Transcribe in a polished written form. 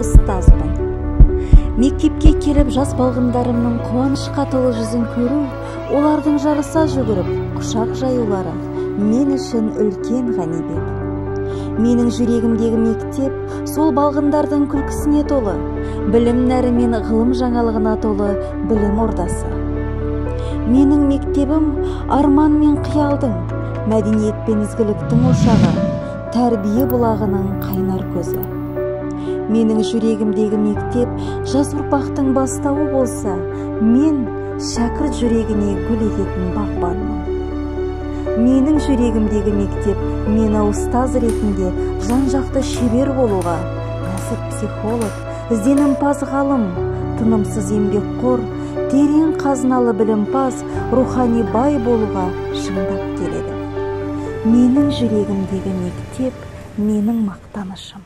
Ұстазбын. Мектепке келіп жас балғындарымның қуанышқа толы жүзін көру, олардың жарыса жүгіріп, құшақ жаюлары мен үшін үлкен ғанибет. Менің жүрегімдегі мектеп сол балғындардың күлкісіне толы, білім нәрі мен ғылым жаңалығына толы білім ордасы. Менің мектебім арман мен қиялдың, мәдениет пен ізгіліктің ошағы, тәрбие бұлағының қайнар көзі. Менің жүрегімдегі мектеп жас ұрпақтың бастауы болса, мен шәкірт жүрегіне гүл егетін бағбанмын. Менің жүрегімдегі мектеп мені ұстаз ретінде жан-жақты шебер болуға, нәзік психолог, ізденімпаз ғалым, тынымсыз еңбекқор, терең қазыналы білімпаз, рухани бай болуға шыңдап келеді. Менің жүрегімдегі мектеп менің мақтанышым.